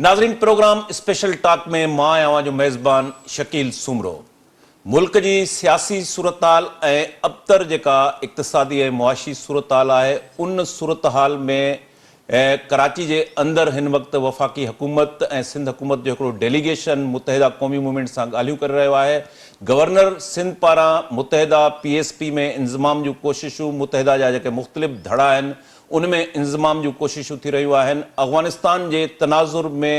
ناظرين programme special talk ۾ مان آهيان اوهان جو ميزبان شڪيل سومرو. ملڪ جي سياسي صورتحال ۽ ابتر جيڪا اقتصادي ۽ معاشي صورتحال آهي ان صورتحال ۾ ڪراچي جي اندر هن وقت وفاقي حڪومت ۽ سنڌ حڪومت جو هڪڙو ڊيليگيشن متحده قومي موومينٽ سان ڳالهيون ڪري رهيو آهي. گورنر سنڌ پاران متحده پي ايس پي ۾ انضمام جون ڪوششون متحده جا جيڪي مختلف ڌڙا آهن ان ۾ انضمام جون ڪوششون ٿي رهيون آهن. افغانستان جي تناظر ۾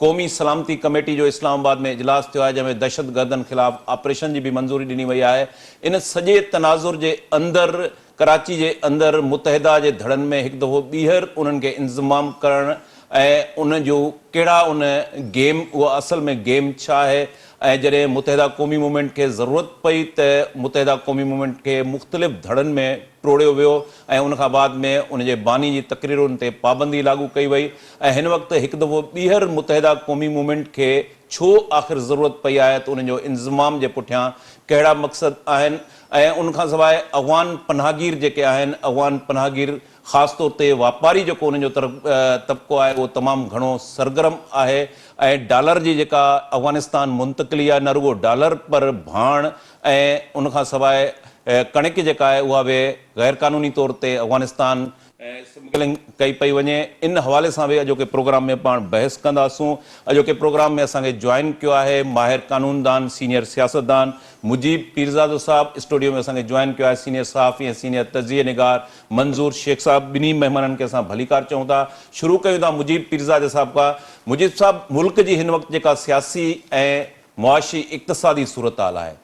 قومي سلامتي ڪميٽي جو اسلام آباد ۾ اجلاس ٿيو آهي جنهن ۾ دهشتگردن خلاف آپريشن جي به منظوري ڏني وئي آهي. ان سڄي تناظر جي اندر ڪراچي جي اندر متحده جي ڌڙن ۾ هڪ دفعو ٻيهر انهن کي انضمام ڪرڻ ۽ ان جو ڪهڙا ان گيم اها اصل ۾ گيم ڇا آهي ۽ جڏهن متحده قومي موومينٽ کي ضرورت پئي ته متحده قومي موومينٽ کي مختلف ڌڙن ۾ ٽوڙيو ويو ۽ ان کان بعد ۾ ان جي باني جي تقريرن تي پابندي لاڳو ڪئي وئي ۽ هن وقت هڪ دفعو ٻيهر متحده قومي موومينٽ کي ڇو آخر ضرورت پئي آهي ته ان جو انضمام جي پٺيان ڪهڙا مقصد آهن ۽ ان کان سواء افغان پناهگير جيڪي آهن، افغان پناهگير خاص طور تي واپاري جيڪو انهن جو طبقو آهي اهو تمام گهڻو سرگرم آهي ۽ ڊالر جي جيڪا افغانستان منتقلي آهي نه رڳو ڊالر پر ڀاڻ ۽ ان کان سواء ڪڻڪ جيڪا آهي اها به غيرقانوني طور تي افغانستان اسمگلنگ ڪئي پئي وڃي ان حوالي سان به اڄوڪي پروگرام ۾ پاڻ بحث ڪنداسون. اڄوڪي پروگرام ۾ اسان کي جوائن ڪيو آهي ماهر قانون دان سينيئر سياستدان مجيب پيرزادو صاحب اسٽوڊيو ۾ اسان کي جوائن ڪيو آهي سينيئر صحافي ۽ سينيئر تجزيي نگار منظور شيخ صاحب ٻنهي مهمانن کي اسان ڀليڪار چئون ٿا شروع ڪيون ٿا مجيب پيرزادي صاحب کان مجيب صاحب ملڪ جي هن وقت جيڪا سياسي ۽ معاشي اقتصادي صورتحال آهي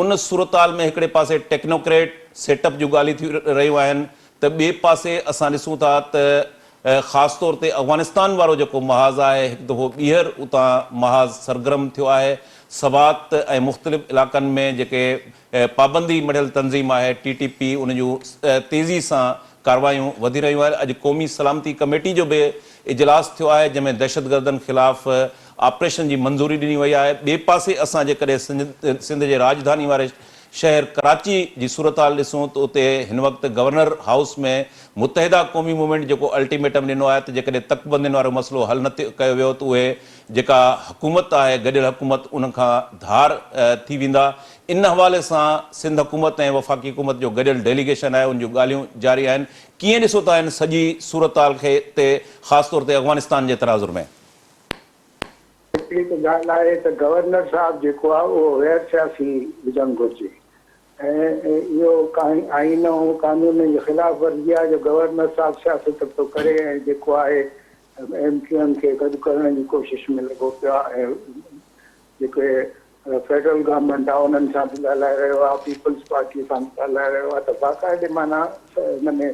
ان صورتحال ۾ هڪڙي پاسي ٽيڪنوڪريٽ سيٽ اپ جون ڳالهيون ٿي رهيون آهن ته ٻئي پاسي اسان ڏسون ٿا ته خاص طور تي افغانستان وارو جيڪو محاذ آهي هڪ دفعو ٻيهر اتان محاذ سرگرم ٿيو آهي سوات ۽ مختلف علائقن ۾ جيڪي پابندي مڙهيل تنظيم آهي ٽي ٽي پي ان جون تيزي سان ڪاروايون وڌي رهيون آهن اڄ قومي سلامتي ڪميٽي جو به اجلاس ٿيو آهي جنهن ۾ دهشتگردن خلاف آپريشن جي منظوري ڏني وئي آهي ٻئي پاسي اسان جيڪڏهن سنڌ جي راڄڌاني واري شهر ڪراچي جي صورتحال ڏسون ته اتي هن وقت governor house ۾ Muttahida Qaumi movement جيڪو الٽيميٽم ڏنو آهي ته جيڪڏهن تڪ بندين وارو مسئلو حل نه ڪيو ويو ته اهي جيڪا حڪومت آهي گڏيل حڪومت ان کان ڌار ٿي ويندا ان حوالي سان سنڌ حڪومت ۽ وفاقي حڪومت جو گڏيل ڊيليگيشن آهي ان جون ڳالهيون جاري آهن ڪيئن ڏسو ٿا ان سڄي صورتحال کي تي خاص طور تي افغانستان جي تناظر ۾. هڪڙي ته ڳالهه آهي ته گورنر صاحب جيڪو آهي اهو غير سياسي هجڻ گهرجي ۽ اهو آئين ۽ قانون جي خلاف ورزي آهي جو گورنر صاحب سياست پيو ڪري ۽ جيڪو آهي ايم ڪيو ايم کي گڏ ڪرڻ جي ڪوشش ۾ لڳو پيو آهي ۽ جيڪي فيڊرل گورنمينٽ آهي انهن سان به ڳالهائي رهيو آهي پيپلز پارٽي سان به ڳالهائي رهيو آهي ته باقاعدي معنيٰ هن ۾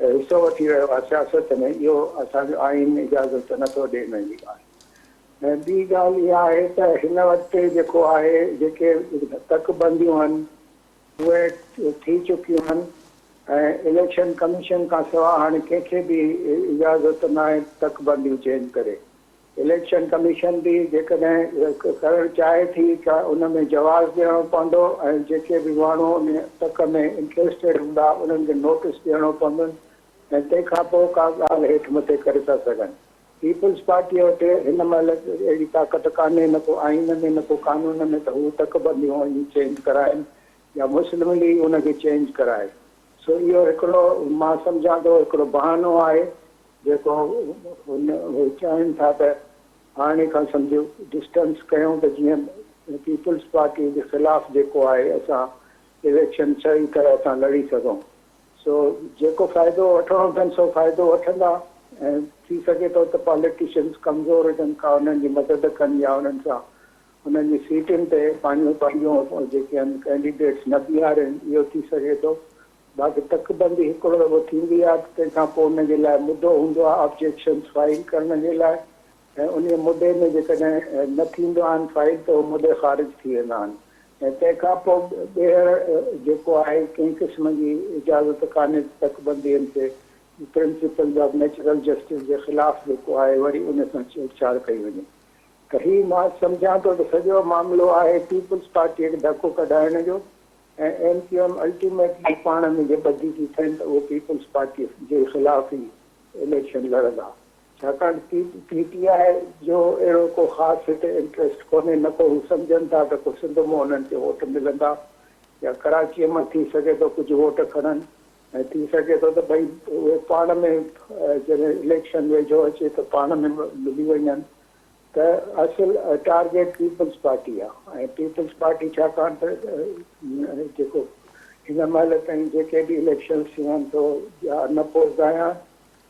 حصو وٺي رهيو آهي سياست ۾ اهو اسان جو آئين اجازت نه ٿو ڏئي ان جي ڳالهه ۽ ٻي ڳالهه اها آهي ته هن وقت جيڪو آهي جيڪي تڪ بنديون آهن اهي ٿي چڪيون آهن ۽ اليڪشن ڪميشن کان سواء هاڻي ڪنهن کي به اجازت ناهي تڪ بنديون چينج ڪري اليڪشن ڪميشن به جيڪڏهن ڪرڻ چاهي ٿي ته ان ۾ جواز ڏيڻو پوندو ۽ جيڪي به ماڻهو ان تڪ ۾ انٽريسٽيڊ هوندا انهن کي نوٽس ڏيڻو پوندن ۽ تنهن کان پوء ڪا ڳالهه هيٺ مٿي ڪري ٿا سگهن. پيپلز پارٽيء وٽ هن مهل اهڙي طاقت ڪانهي نه ڪو آئين ۾ نه ڪو قانون ۾ ته هو تڪ بنديون وڃي چينج ڪرائين يا مسلم ليگ ان کي چينج ڪرائي. سو اهو هڪڙو مان سمجهان ٿو هڪڙو بهانو آهي جيڪو هن هو چاهين ٿا ته هاڻي کان سمجهو ڊسٽنس ڪيون ته جيئن پيپلز پارٽي جي خلاف جيڪو آهي اسان اليڪشن صحيح طرح سان لڙي سگهون سو جيڪو فائدو وٺڻو اٿن سو فائدو وٺندا ۽ ٿي سگهي ٿو ته پاليٽيشنز ڪمزور هجن ڪا انهن جي مدد ڪن يا انهن سان انهن جي سيٽن تي پنهنجون پنهنجون جيڪي آهن ڪينڊيڊيٽس نه بيهارين اهو ٿي سگهي ٿو باقي تڪ بندي هڪڙو دفعو ٿيندي آهي ته تنهن کان پوء ان جي لاء مدو هوندو آهي آبجيڪشنز فائيل ڪرڻ جي لاء ۽ انهيء مدي ۾ جيڪڏهن نه ٿيندو آهن فائيل ته اهي مدي خارج ٿي ويندا آهن ۽ تنهن کان پوء ٻيهر جيڪو آهي ڪنهن قسم جي اجازت ڪانهي ته تڪ بندين کي پرنسپلز آف نيچرل جسٽس جي خلاف جيڪو آهي وري ان سان ڇيڙڇاڙ ڪئي وڃي ته هي مان سمجهان ٿو ته سڄو معاملو آهي پيپلز پارٽيء کي ڌڪو ڪڍائڻ جو ۽ ايم ڪيو ايم الٽيميٽلي پاڻ ۾ جي ٻڌي ٿي ٿين ته اهو پيپلز پارٽي جي خلاف ئي اليڪشن لڙندا. ڇاڪاڻ ته پي ٽي آء جو اهڙو ڪو خاص هتي انٽريسٽ ڪونهي نه ڪو هو سمجهن ٿا ته ڪو سنڌ مان انهن کي ووٽ ملندا يا ڪراچيء مان ٿي سگهي ٿو ڪجهه ووٽ کڻن ۽ ٿي سگهي ٿو ته ٻئي اهي پاڻ ۾ جڏهن اليڪشن ويجهو اچي ته پاڻ ۾ ملي وڃن ته اصل ٽارگيٽ پيپلز پارٽي آهي ۽ پيپلز پارٽي ڇاڪاڻ ته جيڪو هن مهل تائين جيڪي به اليڪشنز ٿيون آهن سو يا ان اپوزڊ آهيان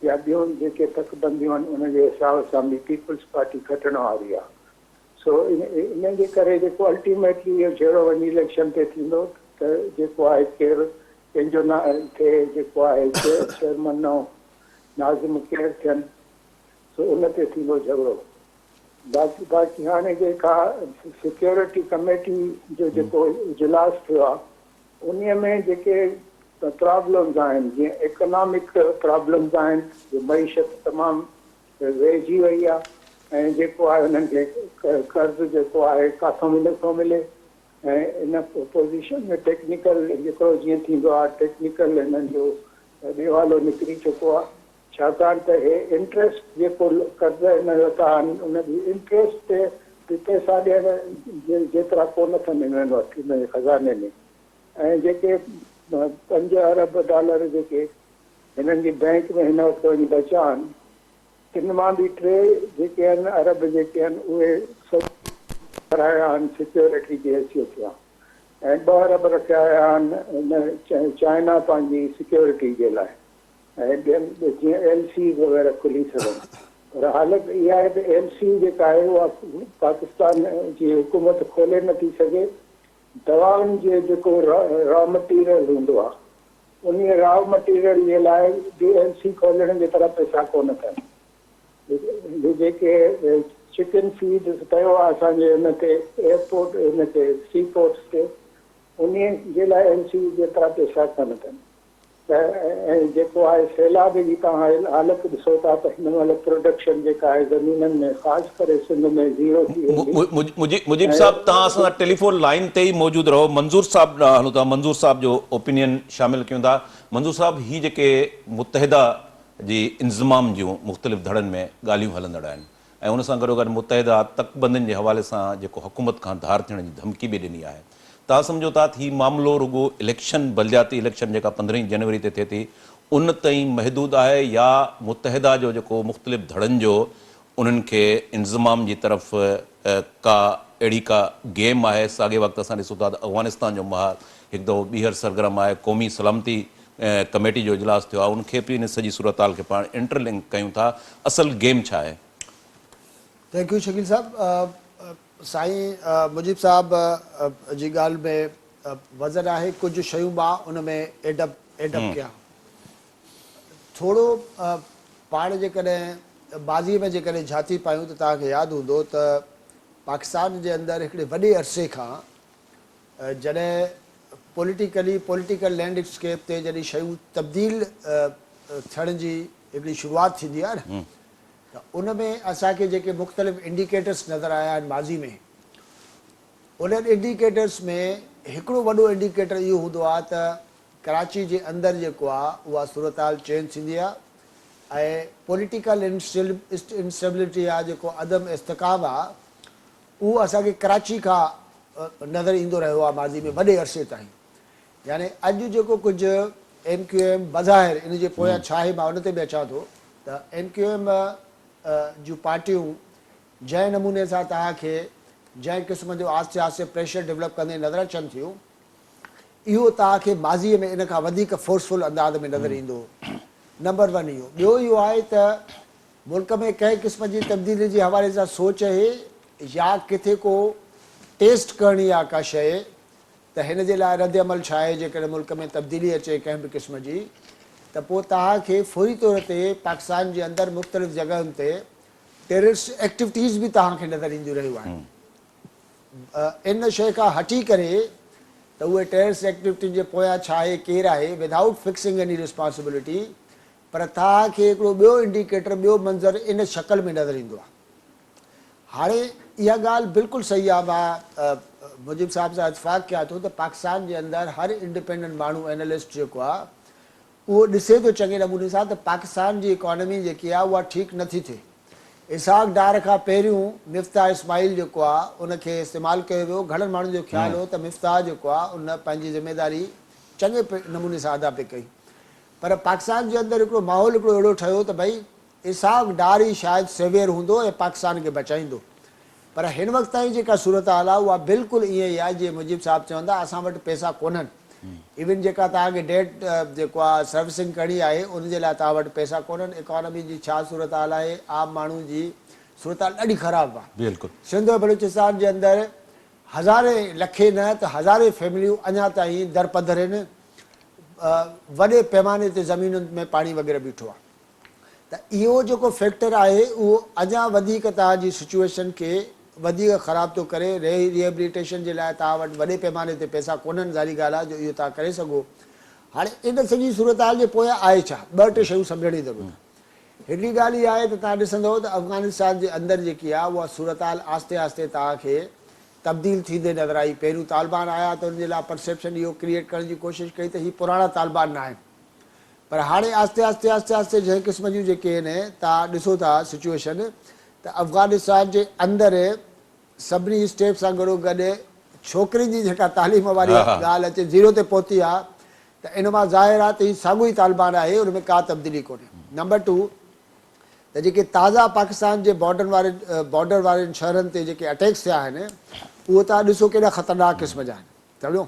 يا ٻيون جيڪي تڪ بنديون آهن ان جي حساب سان به پيپلز پارٽي کٽڻ واري آهي سو ان جي ڪري جيڪو الٽيميٽلي اهو جهيڙو وڃي اليڪشن تي ٿيندو ته جيڪو آهي ڪير ڪنهن جو نه ٿئي جيڪو آهي چيئرمن نئون ناظم ڪير ٿين سو ان تي ٿيندو جهڳڙو باقي باقي هاڻي جيڪا سيڪيورٽي ڪميٽي جو جيڪو اجلاس ٿيو آهي انهيء ۾ جيڪي پرابلمز آهن جيئن ايڪنامڪ پرابلمز آهن جو معيشت تمام ويهجي وئي آهي ۽ جيڪو آهي انهن کي قرض جيڪو آهي ڪاٿون به نٿو ملي ۽ ان پوزيشن ۾ ٽيڪنيڪل هڪڙو جيئن ٿيندو آهي ٽيڪنيڪل هنن جو ڏيوالو نڪري چڪو آهي ڇاڪاڻ ته هي انٽريسٽ جيڪو قرض هن ورتا آهن ان جي انٽريسٽ تي به پئسا ڏيڻ جيترا ڪونه اٿن هنن وٽ هن جي خزاني ۾ ۽ جيڪي پنج ارب ڊالر جيڪي هنن جي بئنڪ ۾ هن وقت وڃي بچيا آهن تن مان به ٽي جيڪي آهن ارب جيڪي آهن اهي سڀ ڪرايا آهن سيڪيورٽي جي حيثيت سان ۽ ٻه ارب رکيا ويا آهن هن چائنا پنهنجي سيڪيورٽي جي لاء ۽ ٻين جيئن ايل سيز وغيره کلي سگهن پر حالت اها آهي ته ايل سي جيڪا آهي اها پاڪستان جي حڪومت کولي نه ٿي سگهي. دوائن جي جيڪو را مٽيريل هوندو آهي انهي را مٽيريل جي لاء به ايل سي کولڻ جيترا پئسا ڪونه اٿن. هي جيڪي چڪن فيڊ پيو آهي اسان جي ان تي ايئرپورٽ ان تي سي پورٽس تي انهي جي لاء ايل سي جيترا پئسا ڪونه اٿن. ته ۽ جيڪو آهي سيلاب جي توهان حالت ڏسو ٿا ته هن مهل پروڊڪشن جيڪا آهي زمينن ۾ خاص ڪري سنڌ ۾ زيرو ٿي ويندي. مجيب صاحب توهان اسان سان ٽيليفون لائين تي ئي موجود رهو منظور صاحب ڏانهن هلون ٿا منظور صاحب جو اوپينين شامل ڪيون ٿا منظور صاحب هي جيڪي متحده جي انضمام جون مختلف ڌڙن ۾ ڳالهيون هلندڙ آهن ۽ ان سان گڏوگڏ متحده تڪبندين جي حوالي سان جيڪو حڪومت کان ڌار ٿيڻ جي ڌمڪي به ڏني آهي توهان سمجهو ٿا ته هي معاملو رڳو اليڪشن بلدياتي اليڪشن جيڪا پندرهين جنوري تي ٿئي ٿي ان تائين محدود آهي يا متحده جو جيڪو مختلف ڌڙن جو انهن کي انضمام جي طرف ڪا اهڙي ڪا گيم آهي ساڳئي وقت اسان ڏسون ٿا ته افغانستان جو محاذ هڪ دفعو ٻيهر سرگرم آهي قومي سلامتي ڪميٽي جو اجلاس ٿيو آهي ان کي به ان سڄي صورتحال کي پاڻ انٽر لنڪ ڪيون ٿا اصل گيم ڇا آهي؟ Thank you Shakeel صاحب سائين مجيب صاحب جي ڳالهه ۾ وزن آهي ڪجهه شيون مان ان ۾ ايڊ اپ ايڊ اپ ڪيان ٿورو پاڻ جيڪڏهن ماضي ۾ جيڪڏهن جھاتي پايون ته توهان کي ياد هوندو ته پاڪستان جي اندر هڪڙي وڏي عرصي کان جڏهن پوليٽيڪلي پوليٽيڪل لينڊ اسڪيپ تي جڏهن شيون تبديل ٿيڻ جي هڪڙي شروعات ٿيندي آهي نه ته ان ۾ اسان کي جيڪي مختلف انڊيڪيٽرس نظر آيا آهن ماضي ۾ انهن انڊيڪيٽرس ۾ هڪڙو وڏو انڊيڪيٽر اهو هوندو آهي ته ڪراچي جي اندر جيڪو آهي اها صورتحال چينج ٿيندي آهي ۽ پوليٽيڪل انسٽيبلٽي آهي جيڪو عدم استحڪام آهي اهو اسان کي ڪراچي کان نظر ايندو رهيو آهي ماضي ۾ وڏي عرصي تائين يعني اڄ جيڪو ڪجهه ايم ڪيو ايم بظاهر ان جي پويان ڇا آهي مان ان تي به اچان ٿو ته ايم ڪيو ايم جون پارٽيون جنهن نموني سان توهان کي جنهن قسم جو آهستي آهستي پريشر ڊولپ ڪندي نظر اچن ٿيون اهو توهان کي ماضي ۾ ان کان وڌيڪ فورسفل انداز ۾ نظر ايندو هو نمبر ون اهو ٻيو اهو آهي ته ملڪ ۾ ڪنهن قسم جي تبديلي جي حوالي سان سوچ اهي يا ڪٿي ڪو ٽيسٽ ڪرڻي آهي ڪا شيء ته هن جي لاء رد عمل ڇا آهي جيڪڏهن ملڪ ۾ تبديلي اچي ڪنهن به قسم جي ته پوء توهان کي فوري طور تي پاڪستان جي اندر مختلف جڳهن تي ٽيررسٽ ايڪٽيوٽيز به توهان کي نظر اينديون رهيون آهن ان شيء کان هٽي ڪري ته اهي ٽيررسٽ ايڪٽيوٽين جي پويان ڇا آهي ڪير آهي with out fixing any responsibility پر توهان کي هڪڙو ٻيو انڊيڪيٽر ٻيو منظر ان شڪل ۾ نظر ايندو آهي. هاڻي اها ڳالهه بلڪل صحيح آهي مان مجيب صاحب سان اتفاق ڪيان ٿو ته پاڪستان جي اندر هر انڊيپينڊنٽ ماڻهو اينالسٽ جيڪو آهي اهو ڏسي ٿو چڱي نموني سان ته پاڪستان جي اڪانومي جيڪي آهي اها ٺيڪ نه ٿي ٿئي. اسحاق ڊار کان پهريون مفتاح اسماعيل جيڪو آهي ان کي استعمال ڪيو ويو، گهڻن ماڻهن جو خيال هو ته مفتاح جيڪو آهي ان پنهنجي ذميواري چڱي نموني سان ادا پئي ڪئي پر پاڪستان جي اندر هڪڙو ماحول هڪڙو اهڙو ٺهيو ته ڀئي اسحاق ڊار ئي شايد سيويئر هوندو ۽ پاڪستان کي بچائيندو پر هن وقت تائين جيڪا صورتحال آهي اها بلڪل ائين ئي آهي جيئن مجيب صاحب چون ٿا اسان وٽ پئسا ڪونهن ايون جيڪا توهان کي ڊيٽ جيڪو آهي سروسنگ ڪرڻي آهي ان جي لاء توهان وٽ پئسا ڪونهن اڪانومي جي ڇا صورتحال آهي عام ماڻهو جي صورتحال ڏاڍي خراب آهي بلڪل. سنڌ ۽ بلوچستان جي اندر هزارين لکين نه ته هزارين فيمليون اڃا تائين درپڌر آهن وڏي پيماني تي زمينن ۾ پاڻي وغيره بيٺو آهي ته اهو جيڪو فيڪٽر آهي اهو اڃا وڌيڪ توهان جي سچوئيشن کي وڌيڪ خراب ٿو ڪري، ري ريهبليٽيشن جي لاء توهان وٽ وڏي پيماني تي پئسا ڪونهن ظاهري ڳالهه آهي جو اهو توهان ڪري سگهو. هاڻي ان سڄي صورتحال جي پويان آهي ڇا؟ ٻه ٽي شيون سمجهڻ جي ضرورت آهي. هڪڙي ڳالهه اها آهي ته توهان ڏسندؤ ته افغانستان جي اندر جيڪي آهي اها صورتحال آهستي آهستي توهان کي تبديل ٿيندي نظر آئي. پهريون طالبان آيا ته انهن جي لاء پرسيپشن اهو ڪريئيٽ ڪرڻ جي ڪوشش ڪئي ته هي پراڻا طالبان ناهن. پر هاڻي آهستي آهستي آهستي آهستي جنهن قسم جون جيڪي آهن توهان ڏسو ٿا سچوئيشن ته افغانستان جي اندر سڀني اسٽيپ سان گڏو گڏ ڇوڪرين جي جيڪا تعليم واري ڳالهه اچي زيرو تي پهتي آهي ته ان مان ظاهر آهي ته هي ساڳيو ئي طالبان آهي ان ۾ ڪا تبديلي ڪونهي. نمبر ٽو ته جيڪي تازا پاڪستان جي بارڊر واري بارڊر وارن شهرن تي جيڪي اٽيڪس ٿيا آهن اهو توهان ڏسو ڪيڏا خطرناڪ قسم جا آهن. سمجهو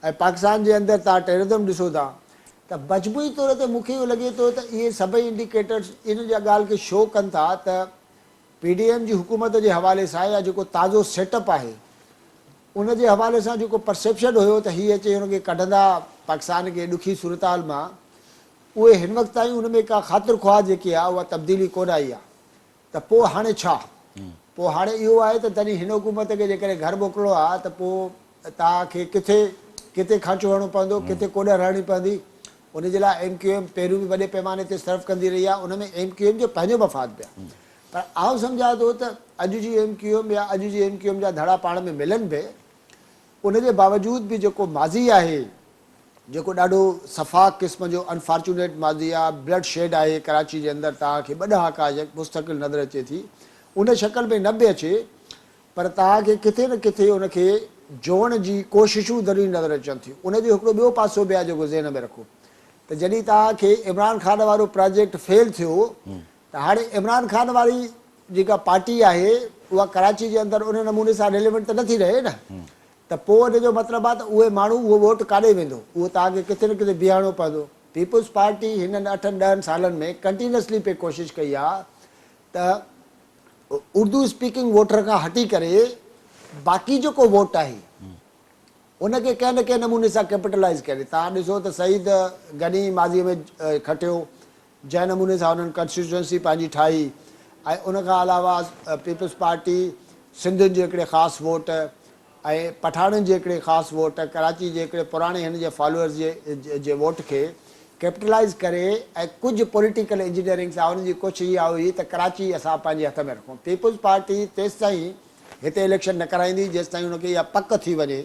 ۽ پاڪستان جي اندر توهان ٽيررزم ڏسو ٿا ته مجموعي طور تي مون کي اهو لڳي ٿو ته اهي سڀئي انڊيڪيٽرز ان جا ڳالهه کي شو ڪن ٿا ته پي ڊي ايم جي حڪومت جي حوالي سان يا جيڪو تازو سيٽ اپ آهي ان جي حوالي سان جيڪو پرسيپشن هيو ته هي اچي هن کي ڪڍندا پاڪستان کي ڏکي صورتحال مان اهي هن وقت تائين ان ۾ ڪا خاطر خواهه جيڪي آهي اها تبديلي ڪونه آئي آهي. ته پوء هاڻي ڇا؟ پوء هاڻي اهو آهي ته تڏهن هن حڪومت کي جيڪڏهن گهر موڪلڻو آهي ته پوء توهان کي ڪٿي ڪٿي کانچو هڻڻو پوندو، ڪٿي ڪوڏر هڻڻي پوندي. ان جي لاء ايم ڪيو ايم پهريون به وڏي پيماني تي صرف ڪندي رهي آهي، ان ۾ ايم ڪيو ايم جو پنهنجو مفاد به آهي. پر آئون سمجهان ٿو ته اڄ جي ايم ڪيو ايم يا اڄ جي ايم ڪيو ايم جا ڌڙا پاڻ ۾ ملن به، ان جي باوجود به جيڪو ماضي آهي، جيڪو ڏاڍو سفاڪ قسم جو انفارچونيٽ ماضي آ، بلڊ شيڊ آهي ڪراچي جي اندر توهان کي ٻه ڏهاڪا مستقل نظر اچي ٿي، ان شڪل ۾ نه به اچي پر توهان کي ڪٿي نه ڪٿي ان کي جوڙڻ جي ڪوششون ضروري نظر اچن ٿيون. ان جو هڪڙو ٻيو پاسو به آ جيڪو ذهن ۾ رکو ته جڏهن توهان کي عمران خان وارو پراجيڪٽ فيل ٿيو ته هاڻي عمران خان واري جيڪا پارٽي آهي اها ڪراچي جي اندر ان نموني سان ريليونٽ ته نه ٿي رهي نه. ته پوء ان جو مطلب آهي ته اهي ماڻهو اهو ووٽ ڪاڏي ويندو؟ اهو توهان کي ڪٿي نه ڪٿي بيهارڻو پوندو. پيپلز پارٽي هنن اٺن ڏهن سالن ۾ ڪنٽينيوسلي پئي ڪوشش ڪئي آهي ته اردو اسپيڪنگ ووٽر کان هٽي ڪري باقي جيڪو ووٽ آهي ان کي ڪنهن نه ڪنهن نموني سان ڪيپيٽلائيز ڪري. توهان ڏسو ته سعيد غني ماضي ۾ کٽيو، جنهن نموني سان انهن ڪانسٽيٽوئنسي پنهنجي ٺاهي ۽ ان کان علاوه پيپلز پارٽي سنڌين جي هڪڙي خاص ووٽ ۽ پٺاڻن جي هڪڙي خاص ووٽ ڪراچي جي هڪڙي پراڻي هن جي فالوئرز جي جي ووٽ کي ڪيپٽلائيز ڪري ۽ ڪجهه پوليٽيڪل انجنيئرنگ سان انهن جي ڪوشش اها هئي ته ڪراچي اسان پنهنجي هٿ ۾ رکون پيپلز پارٽي تيستائين هتي اليڪشن نه ڪرائيندي جيستائين ان کي اها پڪ ٿي وڃي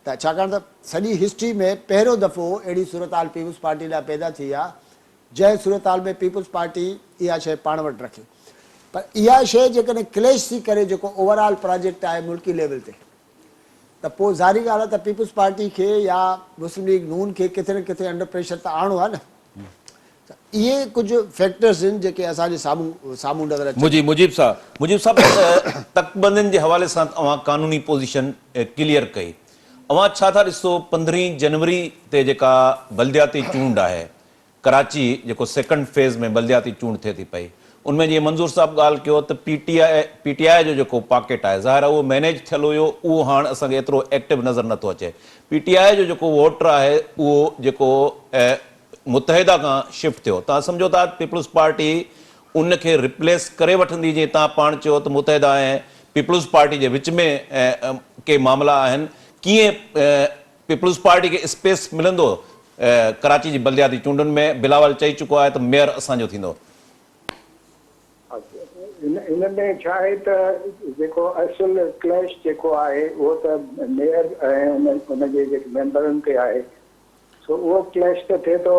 ته ڇاڪاڻ ته سڄي هسٽري ۾ پهريون دفعو اهڙي صورتحال پيپلز پارٽي لاء پيدا ٿي آهي، جنهن صورتحال ۾ پيپلز پارٽي اها شيء پاڻ وٽ رکي. پر اها شيء جيڪڏهن ڪليش ٿي ڪري جيڪو اوور آل پراجيڪٽ آهي ملڪي ليول تي ته پوء ظاهري ڳالهه آهي ته پيپلز پارٽي کي يا مسلم ليگ نون کي ڪٿي نه ڪٿي انڊر پريشر ته آڻڻو آهي نه. ته اهي ڪجهه فيڪٽرز آهن جيڪي اسان جي سامهون سامهون نظر اچن ٿا. مجيب مجيب صاحب مجيب صاحب تڪبندين جي حوالي سان اوهان قانوني پوزيشن ڪليئر ڪئي اوهان ڇا ٿا ڏسو پندرهين جنوري تي جيڪا بلدياتي چونڊ آهي ڪراچي جيڪو سيڪنڊ فيز ۾ بلدياتي چونڊ ٿئي ٿي پئي ان ۾ جيئن منظور صاحب ڳالهه ڪيو ته P T I P T I جو جيڪو پاڪيٽ آهي ظاهر آهي اهو مينيج ٿيل هيو اهو هاڻ اسان کي ايترو ايڪٽو نظر نٿو اچي پي ٽي آء جو جيڪو ووٽر آهي اهو جيڪو متحده کان شفٽ ٿيو توهان سمجهو ٿا پيپلز پارٽي ان کي ريپليس ڪري وٺندي جيئن توهان پاڻ چيو ته متحده ۽ پيپلز پارٽي جي وچ ۾ ڪي معاملا آهن ڪيئن پيپلز پارٽي کي اسپيس ملندو ڪراچي جي بلدياتي چونڊن ۾ بلاول چئي چڪو آهي ته ميئر اسان جو ٿيندو. ان ۾ ڇا آهي ته جيڪو اصل ڪليش جيڪو آهي اهو ته ميئر ۽ ان جي جيڪي ميمبرن تي آهي. سو اهو ڪليش ته ٿئي ٿو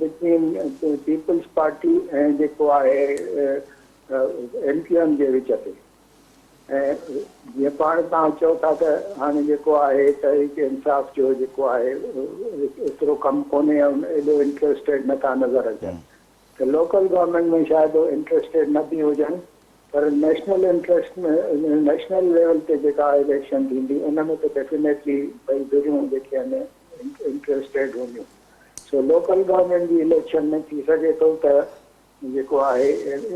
بٽوين پيپلز پارٽي ۽ جيڪو آهي ايم ڪيو ايم جي وچ تي ۽ جيئن پاڻ توهان چئو ٿا ته هاڻي جيڪو آهي تحريڪ انصاف جو جيڪو آهي ايترو ڪم ڪونهي ۽ ايڏو انٽريسٽيڊ نه ٿا نظر اچن ته لوڪل گورنمينٽ ۾ شايد هو انٽريسٽيڊ نه به هجن پر نيشنل انٽريسٽ ۾ نيشنل ليول تي جيڪا اليڪشن ٿيندي ان ۾ ته ڊيفينيٽلي ٻئي ڌريون جيڪي آهن انٽريسٽيڊ هونديون سو لوڪل گورنمينٽ جي اليڪشن ۾ ٿي سگهي ٿو ته جيڪو آهي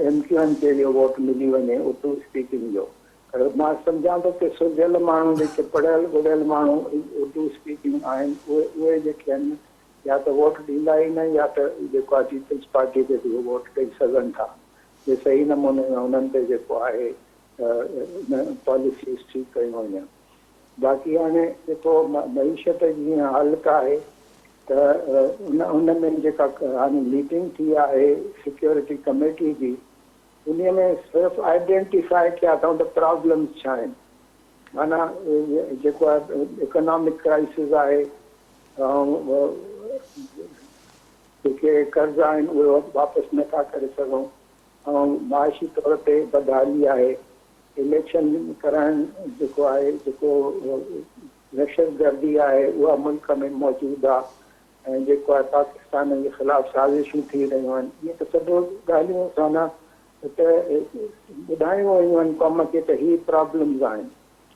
ايم ڪيو ايم کي اهو ووٽ ملي وڃي اردو اسپيڪنگ جو پر مان سمجهان ٿو ته سلجهيل ماڻهو جيڪي پڙهيل ڳڙهيل ماڻهو اردو اسپيڪنگ آهن اهي اهي جيڪي آهن يا ته ووٽ ڏيندا ئي نه يا ته جيڪو آهي پيپلز پارٽي کي به ووٽ ڏئي سگهن ٿا جي صحيح نموني ۾ انهن تي جيڪو آهي پاليسيز ٺيڪ ڪيون وڃن باقي هاڻي جيڪو معيشت جي هينئر حالت آهي ته ان ان ۾ جيڪا هاڻي ميٽنگ ٿي آهي سيڪيورٽي ڪميٽي جي انهي ۾ صرف آئيڊينٽيفائي ڪيا اٿئون ته پرابلمز ڇا آهن معنيٰ جيڪو آهي اڪنامڪ ڪرائسز آهي ۽ جيڪي قرض آهن اهي واپس نه ٿا ڪري سگهون ۽ معاشي طور تي بدحالي آهي اليڪشن ڪرائڻ جيڪو آهي جيڪو دهشتگردي آهي اها ملڪ ۾ موجود آهي ۽ جيڪو آهي پاڪستان جي خلاف سازشون ٿي رهيون آهن اهي ته سڀ ڳالهيون اسان ته ٻڌايون ويون آهن قوم کي ته هي پرابلمز آهن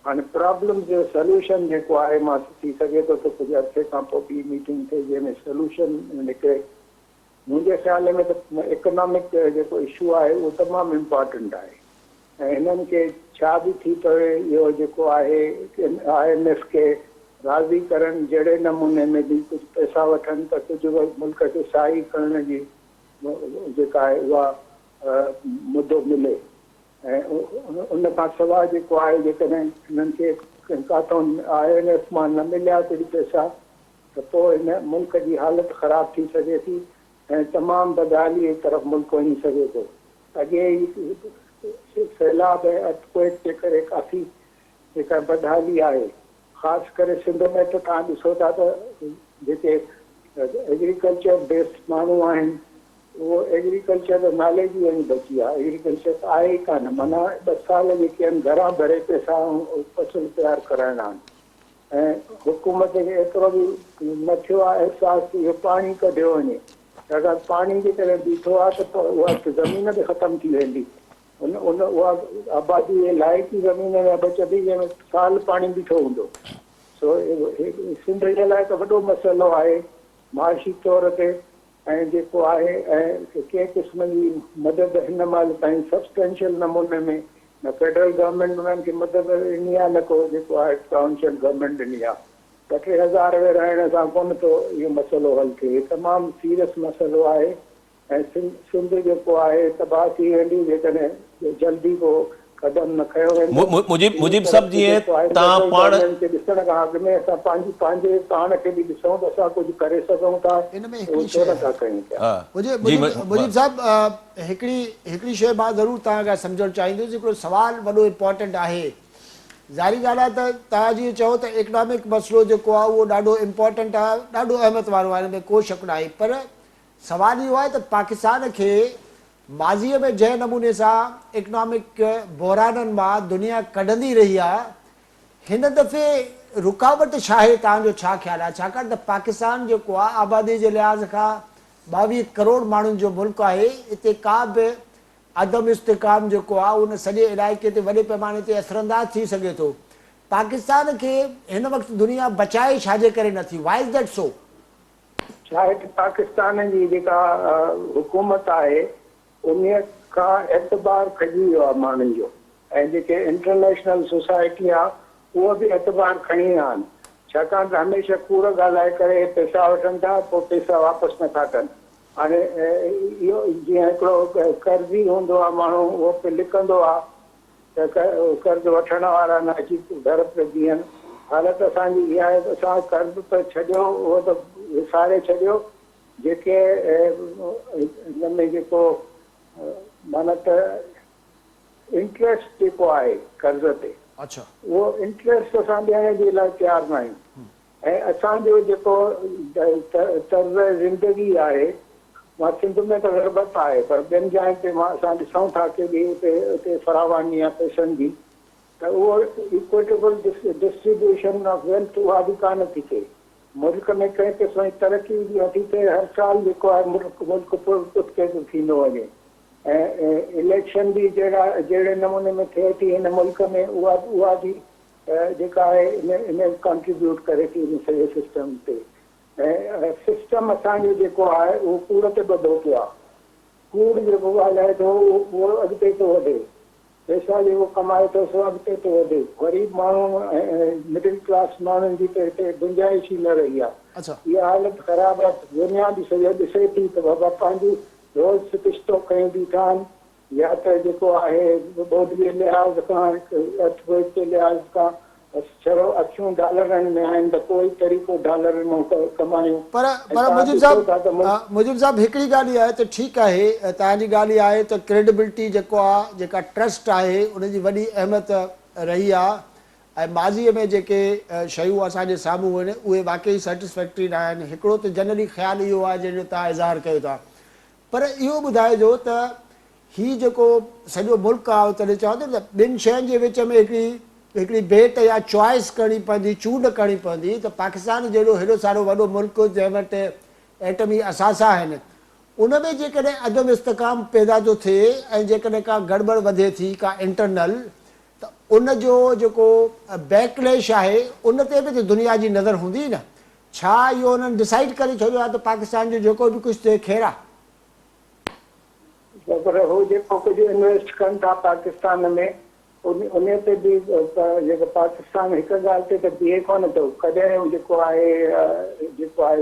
هاڻي پرابلمز جو سلوشن جيڪو آهي مان ٿي سگهي ٿو ته ڪجهه عرصي کان پوء ٻي ميٽنگ ٿئي جنهن ۾ سلوشن نڪري منهنجي خيال ۾ ته اڪنامڪ جيڪو اشو آهي اهو تمام امپارٽنٽ آهي ۽ هنن کي ڇا به ٿي پوي اهو جيڪو آهي I M F کي راضي ڪرڻ جهڙي نموني ۾ به ڪجهه پئسا وٺن ته ڪجهه ملڪ کي ساهي کڻڻ جي جيڪا آهي اها مدو ملي ۽ ان کان سواء جيڪو آهي جيڪڏهن هنن کي ڪاٿو I M F مان نه مليا ڪجهه پئسا ته پوء هن ملڪ جي حالت خراب ٿي سگهي ٿي ۽ تمام بدحاليء جي طرف ملڪ وڃي سگهي ٿو. اڳي ئي سيلاب ۽ ارٿ ڪوئيڪ جي ڪري ڪافي جيڪا بدحالي آهي، خاص ڪري سنڌ ۾ ته توهان ڏسو ٿا ته جيڪي ايگريڪلچر بيسڊ ماڻهو آهن اهو ايگريڪلچر ته نالي جي وڃي بچي آهي، ايگريڪلچر ته آهي ئي ڪانه، معنيٰ ٻه سال جيڪي آهن گهران ڀري پئسا ۽ فصل تيار ڪرائڻا آهن. ۽ حڪومت کي ايترو به نه ٿيو آهي احساس ته اهو پاڻي ڪڍيو وڃي ڇاڪاڻ پاڻي جيڪڏهن بيٺو آهي ته پوء اها زمين به ختم ٿي ويندي ان ان اها آبادي جي لائق ئي زمين نه بچندي جنهن ۾ سال پاڻي بيٺو هوندو سو سنڌ جي لاء ته وڏو مسئلو آهي معاشي طور تي ۽ جيڪو آهي ۽ ڪنهن قسم جي مدد هن مهل تائين سبسٽينشل نموني ۾ نه فيڊرل گورنمينٽ انهن کي مدد ڏني آهي نه ڪو جيڪو آهي پراونشل گورنمينٽ ڏني آهي. 2-3 هزار ورهائڻ سان ڪونه ٿو اهو مسئلو حل ٿئي. هي تمام سيريس مسئلو آهي ۽ سنڌ جيڪو آهي تباهه ٿي ويندي جيڪڏهن جلدي ڪو قدم نه کنيو ويندو. مجيب ٻي مجيب طرف صاحب به جيئن جيڪو آهي توهان فيڊرل پاڻ گورنمينٽ کي ڏسڻ کان اڳ ۾ اسان پنهنجي پنهنجي پاڻ کي به ڏسون ته اسان ڪجهه ڪري سگهون ٿا ان ۾ اهو هڪڙي ڇو شيء نه ٿا آهي. ڪيون پيا. ها مجيب جي مجيب مجيب صاحب هڪڙي هڪڙي شيء مان ضرور توهان کان سمجهڻ چاهيندس هڪڙو سوال وڏو امپارٽنٽ آهي ظاهري ڳالهه آهي ته توهان جيئن چئو ته اڪنامڪ مسئلو جيڪو آهي اهو ڏاڍو امپارٽنٽ آهي ڏاڍو اهميت وارو آهي ان ۾ ڪو شڪ ناهي پر سوال اهو آهي ته پاڪستان کي ماضيء ۾ جنهن نموني سان اڪنامڪ بحرانن مان دنيا ڪڍندي رهي آهي، هن دفعي رڪاوٽ ڇا آهي توهان جو ڇا خيال آهي؟ ڇاڪاڻ ته پاڪستان جيڪو آهي آبادي جي لحاظ کان 22 ڪروڙ ماڻهن جو ملڪ آهي، اتي ڪا به عدم استحڪام جيڪو آهي ان سڄي علائقي تي وڏي پئماني تي اثرانداز ٿي سگهي ٿو. پاڪستان کي هن وقت دنيا بچائي ڇا جي ڪري نٿي؟ Why is that so? شايد پاڪستان جي جيڪا حڪومت آهي انهي کان اعتبار کڄي ويو آهي ماڻهن جو ۽ جيڪي انٽرنيشنل سوسائٽي آهي اهو به اعتبار کڻي ويا آهن ڇاڪاڻ ته هميشه ڪوڙ ڳالهائي ڪري پئسا وٺن ٿا پوء پئسا واپس نٿا ڪن هاڻي اهو جيئن هڪڙو قرضي هوندو آهي ماڻهو اهو پيو لڪندو آهي ته قرض وٺڻ وارا نه اچي در تي بيهن. حالت اسان جي اها آهي ته اسان قرض ته ڇڏيو اهو ته وساري ڇڏيو جيڪي ان ۾ جيڪو معنيٰ ته انٽريسٽ جيڪو آهي قرض تي اهو انٽريسٽ اسان ڏيڻ جي لاء تيار نه آهيون. ۽ اسان جو جيڪو طرز زندگي آهي مان سنڌ ۾ ته غربت آهي پر ٻين جاين تي مان اسان ڏسون ٿا ڪيڏي اتي اتي فراواني آهي پئسن جي ته اهو ايڪوئٽيبل ڊسٽريبيوشن آف ويلٿ اها به ڪانه ٿي ٿئي. ملڪ ۾ ڪنهن قسم جي ترقي به نٿي ٿئي هر سال جيڪو آهي ملڪ ملڪ پٺتي ٿو ٿيندو وڃي ۽ اليڪشن به جهڙا جهڙي نموني ۾ ٿئي ٿي هن ملڪ ۾ اها اها به جيڪا آهي ان ان ڪنٽريبيوٽ ڪري ٿي ان سڄي سسٽم تي ۽ سسٽم اسان جو جيڪو آهي اهو ڪوڙ تي ٻڌو پيو آهي. ڪوڙ جيڪو ڳالهائي ٿو اهو اڳتي ٿو وڌي. پئسا جيڪو ڪمائي ٿو سو اڳتي ٿو وڌي. غريب ماڻهو ۽ مڊل ڪلاس ماڻهن جي ته هتي گنجائش ئي نه رهي آهي. اها حالت خراب آهي. دنيا به سڄو ڏسي ٿي ته بابا پنهنجي روز ڪشتو کنيون بيٺا آهن يا ته جيڪو آهي ٻوڏ جي لحاظ کان ارٿ ڪوئڪ جي لحاظ کان بس ڇڙو اکيون ڊالرن ۾ آهن ته ڪوئي طريقو ڊالرن مان ڪمايون پر ۽ پر توهان مجيب ڏسو ٿا ته صاحب ملڪ مجيب صاحب هڪڙي ڳالهه اها آهي ته ٺيڪ آهي توهان جي ڳالهه اها آهي ته ڪريڊبلٽي جيڪو آهي جيڪا ٽرسٽ آهي ان جي وڏي اهميت رهي آهي ۽ ماضي ۾ جيڪي شيون اسان جي سامهون آهن اهي واقعي سيٽسفيڪٽري نه آهن هڪڙو ته جنرلي خيال اهو آهي جنهن جو توهان اظهار ڪيو ٿا پر اهو ٻڌائجو ته هي جيڪو سڄو ملڪ آ تڏهن چوان ٿو نه ته ٻن شين جي وچ ۾ هڪڙي هڪڙي ڀيٽ يا چوائس ڪرڻي پوندي، چونڊ ڪرڻي پوندي ته پاڪستان جهڙو هيڏو سارو وڏو ملڪ جنهن وٽ ايٽمي اثاثا آهن ان ۾ جيڪڏهن عدم استحڪام پيدا ٿو ٿئي ۽ جيڪڏهن ڪا گڙٻڙ وڌي ٿي ڪا انٽرنل ته ان جو جيڪو بيڪ ليش آهي ان تي به ته دنيا جي نظر هوندي نه ڇا اهو انهن ڊسائيڊ ڪري ڇڏيو آهي ته پاڪستان جو جيڪو به ڪجهه ٿئي خير آهي؟ پر هو جيڪو ڪجهه انويسٽ ڪن ٿا پاڪستان ۾ انهي تي به جيڪو پاڪستان هڪ ڳالهه تي ته بيهي ڪونه ٿو ڪڏهن جيڪو آهي جيڪو آهي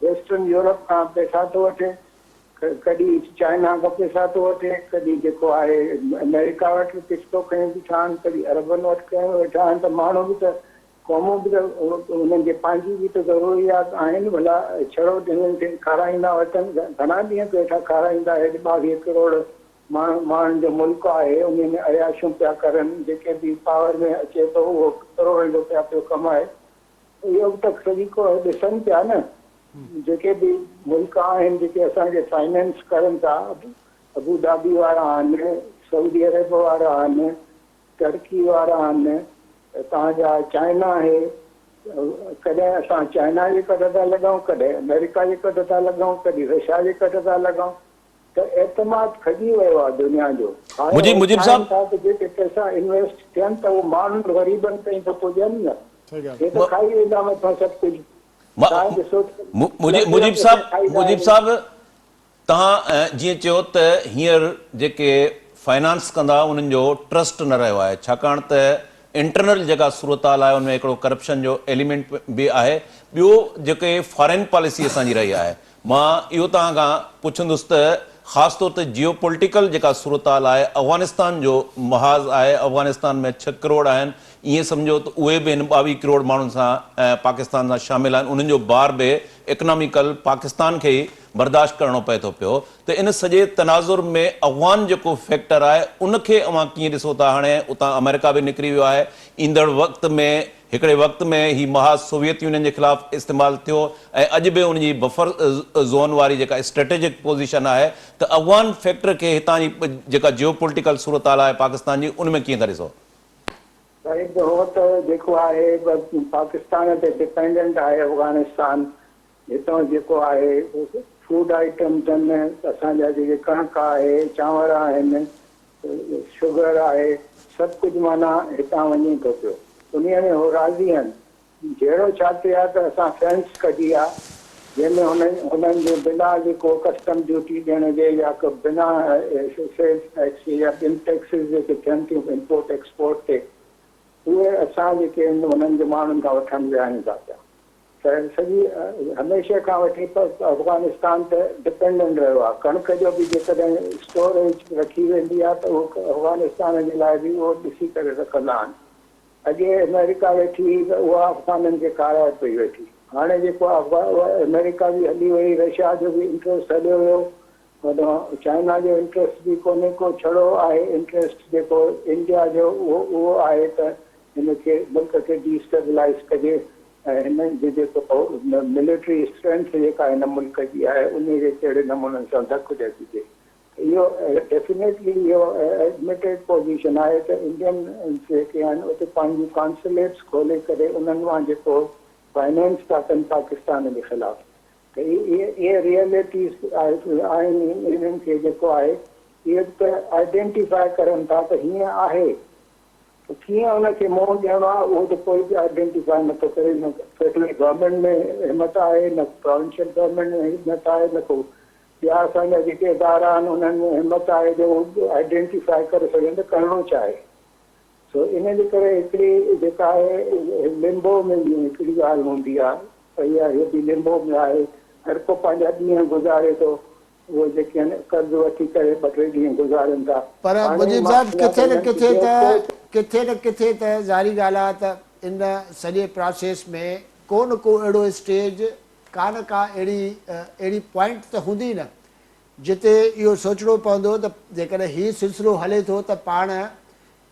ويسٽرن يورپ کان پئسا ٿو وٺي ڪڏهن چائنا کان پئسا ٿو وٺي ڪڏهن جيڪو آهي آمريڪا وٽ قسطو کنيو بيٺا آهن ڪڏهن عربن وٽ کنيو ويٺا آهن ته ماڻهو به ته قومون به ته انهن جي پنهنجي به ته ضروريات آهن ڀلا ڇڙو هنن کي کارائيندا وتن گهڻا ڏينهن ويٺا کارائيندا هيڏ 22 ڪروڙ ماڻهو ماڻهن جو ملڪ آهي انهي ۾ عياشيون پيا ڪرن جيڪي به پاور ۾ اچي ٿو اهو ڪروڙين روپيا پيو ڪمائي اهو به ته سڄي ڪو ڏسن پيا نه جيڪي به ملڪ آهن جيڪي اسان کي فائننس ڪرن ٿا ابو ڌابي وارا آهن سعودي عرب وارا آهن ترڪي وارا آهن توهان جا چائنا آهي ڪڏهن اسان چائنا جي ڪڍ ٿا لڳون ڪڏهن آمريڪا جي ڪڍ ٿا لڳون ڪڏهن رشيا جي ڪڍ ٿا لڳون ته اعتماد کڄي ويو آهي دنيا جو هاڻي مجيب هو مجيب چاهين صاحب ٿا ته جيڪي پئسا انويسٽ ٿين ته اهو ماڻهن غريبن تائين ته پڄن نه هي ته کائي ويندا مٿان سڀ ڪجهه توهان ڏسو ته لک مجيب لک صاحب رپيا کائي ويا مجيب آهن. صاحب توهان جيئن چيو ته هينئر جيڪي فنانس ڪندا انهن جو ٽرسٽ نه رهيو آهي ڇاڪاڻ ته انٽرنل جيڪا صورتحال آهي ان ۾ هڪڙو ڪرپشن جو ايليمينٽ به آهي ٻيو جيڪي فارين پاليسي اسان جي رهي آهي مان اهو توهان کان پڇندس ته خاص طور تي جيو پوليٽيڪل جيڪا صورتحال آهي افغانستان جو محاذ آهي افغانستان ۾ ڇهه ڪروڙ آهن ائين سمجهو ته اهي به هن 22 ڪروڙ ماڻهن سان پاڪستان سان شامل آهن انهن جو بار به اڪناميڪل پاڪستان کي ئي برداشت ڪرڻو پئي ٿو پيو ته ان سڄي تناظر ۾ افغان جيڪو فيڪٽر آهي ان کي اوهان ڪيئن ڏسو ٿا هاڻي اتان آمريڪا به نڪري ويو آهي ايندڙ وقت ۾ هڪڙي وقت ۾ هي محاذ سوويت يونين جي خلاف استعمال ٿيو ۽ اڄ به ان جي بفر زون واري جيڪا اسٽريٽجڪ پوزيشن آهي ته افغان فيڪٽر کي هتان جي جيڪا جيو پوليٽيڪل صورتحال آهي پاڪستان جي ان ۾ ڪيئن ٿا ڏسو؟ صاحب هو ته جيڪو آهي پاڪستان تي ڊپينڊنٽ آهي افغانستان هتان جيڪو آهي فوڊ آئٽمز آهن اسان جا جيڪي ڪڻڪ آهي چانور آهن شگر آهي سڀ ڪجهه معنيٰ هتان وڃي ٿو پيو انهي ۾ هو راضي آهن جهيڙو ڇا ٿئي ها ته اسان فينس ڪڍي ها جنهن ۾ هنن هنن جي بنا جيڪو ڪسٽم ڊيوٽي ڏيڻ جي يا بنا سيلز ٽيڪس جي يا ٻين ٽيڪسز جيڪي ٿين ٿيون امپورٽ ايڪسپورٽ تي اهي اسان جيڪي آهن انهن جي ماڻهن کان وٺڻ چاهيون ٿا پيا. ته سڄي هميشه کان وٺي افغانستان ته ڊپينڊنٽ رهيو آهي ڪڻڪ جو به جيڪڏهن اسٽوريج رکي ويندي آهي ته اهو افغانستان جي لاء به اهو ڏسي ڪري رکندا آهن اڳي آمريڪا ويٺي هئي ته اها افغانن کي کارائي پئي ويٺي هاڻي جيڪو آمريڪا به هلي وئي رشيا جو به انٽريسٽ هليو ويو هوڏانهن چائنا جو انٽريسٽ به ڪونهي ڪو ڇڙو آهي انٽريسٽ جيڪو انڊيا جو اهو اهو آهي ته هن کي ملڪ کي ڊي اسٽيبلائيز ڪجي ۽ هنن جي جيڪو ملٽري اسٽرينٿ جيڪا هن ملڪ جي آهي انهي کي ڪهڙي نموني سان ڌڪ ڏئي سگهجي. اهو ڊيفينيٽلي اهو ايڊمٽيڊ پوزيشن آهي ته انڊين جيڪي آهن اتي پنهنجون ڪانسليٽس کولي ڪري انهن مان جيڪو فائنانس ٿا ڪن پاڪستان جي خلاف ته اهي ريئلٽيز آهن انهن کي جيڪو آهي اهي ته آئيڊينٽيفائي ڪرن ٿا ته هيئن آهي ته ڪيئن ان کي منهن ڏيڻو آهي اهو ته ڪوئي به آئيڊينٽيفائي نه ٿو ڪري نه فيڊرل گورنمينٽ ۾ همت آهي نه پراونشل گورنمينٽ ۾ همت آهي نه ڪو ٻيا اسان جا جيڪي ادارا آهن انهن ۾ همت آهي جو هو آئيڊينٽيفائي ڪري سگهن ته ڪرڻو ڇا آهي. سو ان جي ڪري هڪڙي جيڪا آهي لمبو ۾ جيئن هڪڙي ڳالهه هوندي آهي پئي آهي هي به لمبو ۾ آهي هر ڪو پنهنجا ڏينهن گذاري ٿو اهي جيڪي آهن قرض وٺي ڪري ٻه ٽي ڏينهن گذارين ٿا. پر هاڻي مجيب مان صاحب چوان ڪٿي ته نه انهن کي ڪٿي ٻيو ته ڪو ڪٿي نه ڪٿي ته ظاهري ڳالهه آهي ته ان سڄي پراسيس ۾ ڪو نه ڪو اهڙو اسٽيج ڪا نه ڪا اهڙي اهڙي پوائنٽ ته هوندي نه جتي اهو سوچڻو پوندو ته جيڪڏهن هي سلسلو هلي ٿو ته پاڻ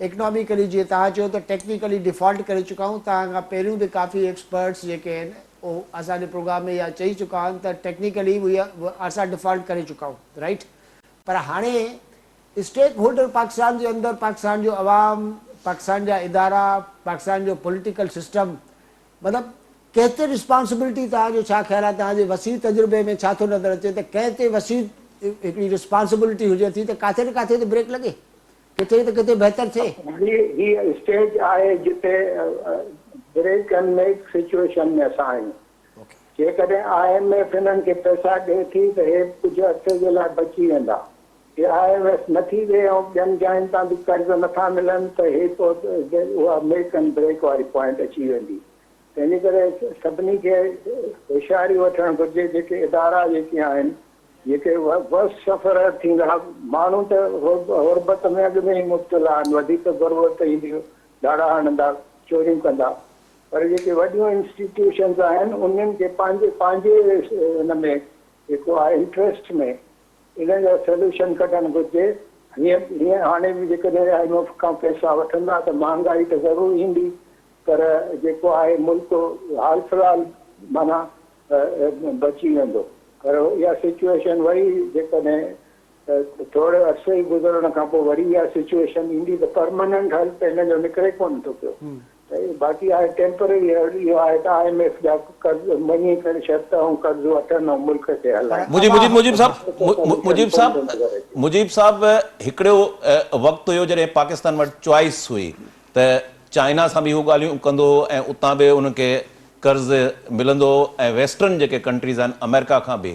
اڪناميڪلي جيئن توهان چيو ته ٽيڪنيڪلي ڊيفالٽ ڪري چڪا آهيون توهان کان پهريون به ڪافي ايڪسپرٽس جيڪي آهن اهو اسان جي پروگرام ۾ اها چئي چڪا آهن ته ٽيڪنيڪلي اسان ڊيفالٽ ڪري چڪا آهيون رائيٽ پر هاڻي اسٽيڪ هولڊر پاڪستان جي اندر پاڪستان جو عوام پاڪستان جا ادارا پاڪستان جو پوليٽيڪل سسٽم مطلب ڪنهن تي رسپانسبلٽي توهان جو ڇا خيال آهي توهان جي وسيع تجربي ۾ ڇا ٿو نظر اچي ته ڪنهن تي وسيع هڪڙي رسپانسبلٽي هجي ٿي ته ڪاٿي نه ڪاٿي ته بريڪ لڳي ڪٿي ته ڪٿي بهتر ٿئي. هي هي اسٽيج آهي جتي بريڪ اينڊ ميڪ سچوئيشن ۾ اسان آهيون. جيڪڏهن I M F هنن کي پئسا ڏئي ٿي ته هي ڪجهه عرصي جي لاء بچي ويندا. جي I M F نٿي ڏئي ۽ ٻين جاين تان به قرض نٿا ملن ته هي پوء اها ميڪ اينڊ بريڪ واري پوائنٽ اچي ويندي. تنهن جي ڪري سڀني کي هوشياري وٺڻ گهرجي جيڪي ادارا جيڪي آهن جيڪي ورسٽ سفرر ٿيندا ماڻهو ته غربت ۾ اڳ ۾ ئي مبتلا آهن وڌيڪ غربت ايندي ڌاڙا هڻندا چوريون ڪندا پر جيڪي وڏيون انسٽيٽيوشنز آهن انهن کي پنهنجي پنهنجي ان ۾ جيڪو آهي انٽريسٽ ۾ ان جو سوليوشن ڪڍڻ گهرجي. هيئن هيئن هاڻي به جيڪڏهن I M F کان پئسا وٺندا ته مهانگائي ته ضرور ايندي پر جيڪو آهي ملڪ حال في الحال معنيٰ بچي ويندو پر اها سچوئيشن وري جيڪڏهن ٿوري عرصي گذرڻ کان پوء وري اها سچوئيشن ايندي ته پرماننٽ حل ته هن جو نڪري ڪونه ٿو پيو. باقي آهي ٽيمپرري اهو آهي ته I M F جا قرض مڃي ڪري شرط ۽ قرض وٺن ۽ ملڪ کي هلائين. مجيب مجيب مجيب صاحب مجيب صاحب مجيب صاحب هڪڙو وقت هيو جڏهن پاڪستان وٽ چوائس هئي ته چائنا سان به هو ڳالهيون ڪندو هو ۽ اتان به انهن کي قرض ملندو هو ۽ ويسٽرن جيڪي ڪنٽريز آهن آمريڪا کان به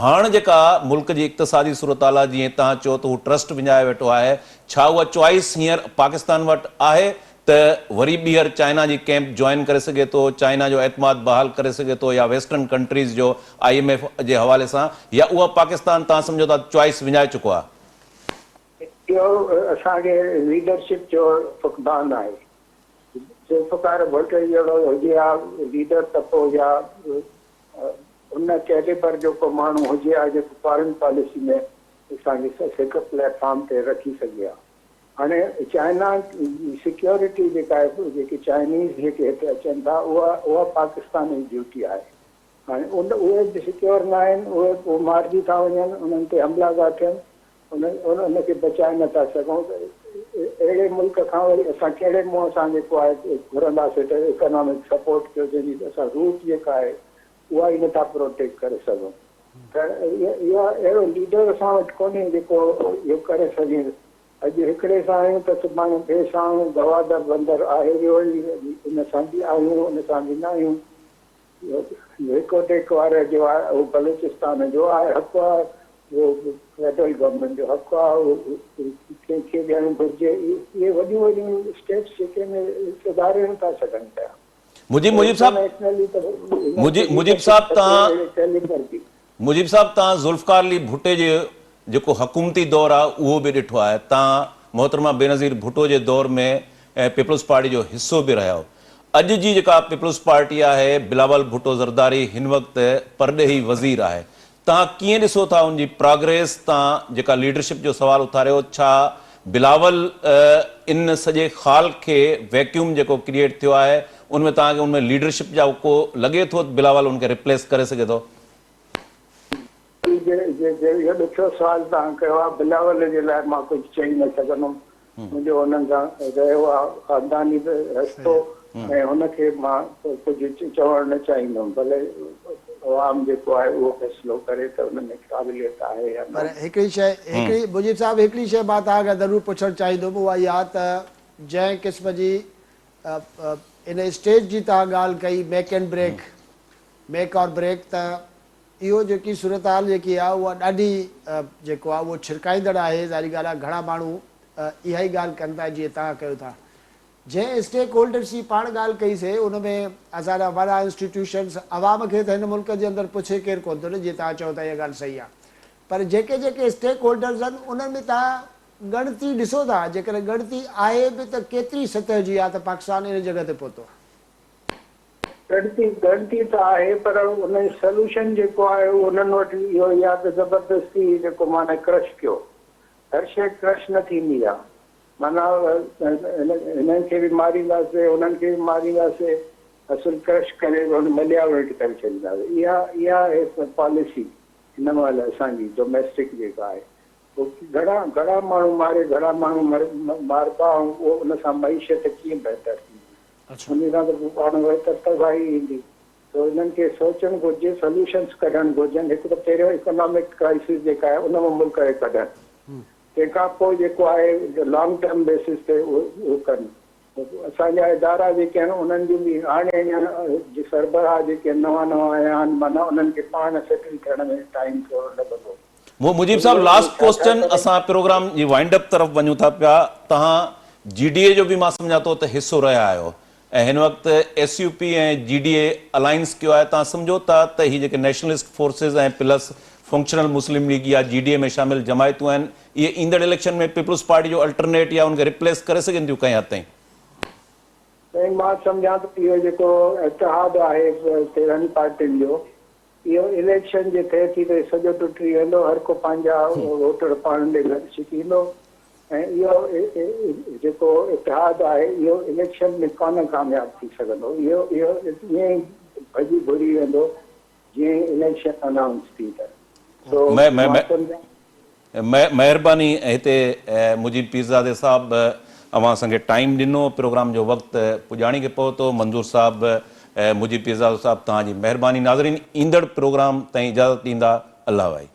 هاڻ جيڪا ملڪ جي اقتصادي صورتحال آهي جيئن توهان چيو ته هو ٽرسٽ وڃائي ويٺو آهي، ڇا اها چوائس هينئر پاڪستان وٽ آهي ته وري ٻيهر چائنا جي ڪيمپ جوائن ڪري سگهي ٿو، چائنا جو اعتماد بحال ڪري سگهي ٿو يا ويسٽرن ڪنٽريز جو I M F جي حوالي سان يا اها پاڪستان توهان سمجهو ٿا چوائس وڃائي چڪو آهي؟ اهو اسان کي ليڊرشپ جو فقدان آهي. ذوالفقار ڀٽو جهڙو هجي ها ليڊر ته پوء يا ان ڪيليبر جو ڪو ماڻهو هجي ها جيڪو فارن پاليسي ۾ اسان کي هڪ پليٽ فارم تي رکي سگهي ها. هاڻي چائنا جي سيڪيورٽي جيڪا آهي جيڪي چائنيز جيڪي هتي اچن ٿا اها اها پاڪستان جي ڊيوٽي آهي. هاڻي ان اهي به سيڪيور نه آهن اهي پوء مارجي ٿا وڃن انهن تي حملا ٿا ٿين ان ان کي بچائي نه ٿا سگهون ته اهڙي ملڪ کان وري اسان ڪهڙي منهن سان جيڪو آهي گهرنداسين ته اڪنامڪ سپورٽ ڪيو جنهن جي اسان روٽ جيڪا آهي اها ئي نٿا پروٽيڪٽ ڪري سگهون ته اها اهڙو ليڊر اسان وٽ ڪونهي جيڪو اهو ڪري سگهي. اڄ هڪڙي سان آهيون ته سڀاڻي ٻئي سان آهيون، گوادر بندر آهي ويو ئي ان سان به آهيون ان سان به نه آهيون. ريڪو ڊيڪ واري جو آهي اهو بلوچستان جو آهي حق آهي اهو فيڊرل گورنمينٽ جو حق آهي اهو ڪنهن کي ڏيڻ گهرجي اهي وڏيون وڏيون اسٽيپس جيڪي آهن سڌاري نٿا سگهن پيا. مجيب مجيب صاحب مجيب مجيب صاحب تان مجيب صاحب تان ذوالفقار علي ڀٽي جي جيڪو حڪومتي دور آ اهو به ڏٺو آهي تان محترمه بينظير ڀٽو جي دور ۾ پيپلز پارٽي جو حصو به رهيا اڄ جي جيڪا پيپلز پارٽي آهي بلاول ڀٽو زرداري هن وقت پرڏيهي وزير آهي توهان ڪيئن ڏسو ٿا ان جي پراگريس تان جيڪا ليڊرشپ جو سوال اٿاريو ڇا بلاول ان سڄي خال کي ويڪيوم جيڪو ڪريئيٽ ٿيو آهي ان ۾ توهان کي ان ۾ ليڊرشپ جا ڪو لڳي ٿو ته بلاول ان کي ريپليس ڪري سگهي ٿو؟ جي جي اهو ڏکيو سوال توهان ڪيو آهي بلاول جي لاء مان ڪجهه چئي نه سگهندم منهنجو هنن سان رهيو آهي خانداني به رشتو ۽ هن کي مان ڪجهه چوڻ نه چاهيندم ڀلي عوام جيڪو آهي اهو فيصلو ڪري ته ان ۾ قابليت آهي يا پر نه. هڪڙي شيء هڪڙي مجيب صاحب هڪڙي شيء مان توهان کان ضرور پڇڻ چاهيندم اها اها ته جنهن قسم جي ان اسٽيج جي توهان ڳالهه ڪئي make and break make or break ته اهو جيڪي صورتحال جيڪي آهي اها ڏاڍي جيڪو آهي اهو ڇرڪائيندڙ آهي ظاهري ڳالهه آهي گهڻا ماڻهو اها ئي ڳالهه ڪن ٿا جيئن توهان ڪيو ٿا جنهن اسٽيڪ هولڊرس جي پاڻ ڳالهه ڪئي سي ان ۾ اسان جا وڏا انسٽيٽيوشنس عوام کي ته هن ملڪ جي اندر پڇي ڪير ڪونه ٿو نه جيئن توهان چئو ٿا اها ڳالهه صحيح آهي پر جيڪي جيڪي اسٽيڪ هولڊرس آهن انهن ۾ توهان ڳڻتي ڏسو ٿا جيڪڏهن ڳڻتي آهي به ته ڪيتري سطح جي آهي ته پاڪستان ان جڳهه تي پهتو آهي. ڳڻتي ڳڻتي ته آهي پر ان جو سلوشن جيڪو آهي اهو انهن وٽ اهو ئي آهي ته زبردستي جيڪو معنيٰ ڪرش ڪيو هر شيء ڪرش نه ٿيندي آهي معنيٰ هنن کي به مارينداسي هنن کي به مارينداسي اصل ڪرش ڪري مليا ويٽ ڪري ڇڏينداسي اها اها آهي پاليسي هن مهل اسان جي ڊوميسٽڪ جيڪا آهي پوء گهڻا گهڻا ماڻهو ماري گهڻا ماڻهو ماربا ۽ اهو ان سان معيشت ڪيئن بهتر ٿيندي انهي سان ته پوء پاڻ ويتر تباهي ايندي. سو انهن کي سوچڻ گهرجي، سوليوشنس ڪڍڻ گهرجن، هڪ ته پهريون اڪنامڪ ڪرائسز جيڪا آهي ان مان ملڪ کي ڪڍن، تنهن کان پوء جيڪو آهي لانگ ٽرم بيسز تي اهو ڪن. اسان جا ادارا جيڪي آهن انهن جون به هاڻي اڃا سربراهه جيڪي نوان نوان آيا آهن معنيٰ انهن کي پاڻ سيٽل ٿيڻ ۾ ٽائيم ٿورو لڳندو. مجيب صاحب لاسٽ ڪوسچن اسان پروگرام جي وائنڊ اپ طرف وڃون ٿا پيا توهان جي ڊي اي جو به مان سمجهان ٿو ته حصو رهيا آهيو ۽ هن وقت S U P ۽ G D A alliance ڪيو آهي توهان سمجهو ٿا ته هي جيڪي nationalist forces ۽ plus functional Muslim League يا جي ڊي اي ۾ شامل جماعتون آهن اهي ايندڙ اليڪشن ۾ پيپلز پارٽي جو الٽرنيٽ يا ان کي ريپليس ڪري سگهن ٿيون ڪنهن حد تائين؟ سائين مان سمجهان ٿو اهو جيڪو اتحاد آهي 13 پارٽين جو اهو اليڪشن جي ٿئي ٿي ته سڄو ٽٽي ويندو، هر ڪو پنهنجا ووٽر پاڻ ڏي گڏ ڇڪيندو ۽ اهو جيڪو اتحاد آهي اهو اليڪشن ۾ ڪونه ڪامياب ٿي سگهندو، اهو اهو ائين ئي ڀڄي ڀري ويندو جيئن ئي اليڪشن انائونس ٿي ته سو مان سمجهان مهرباني هتي مجيب پيرزادي صاحب اوهان اسان کي ٽائيم ڏنو پروگرام جو وقت پڄاڻي کي پهتو منظور صاحب مجيب پيرزادو صاحب توهان جي مهرباني ناظرين ايندڙ پروگرام تائين اجازت ڏيندا الله وائي.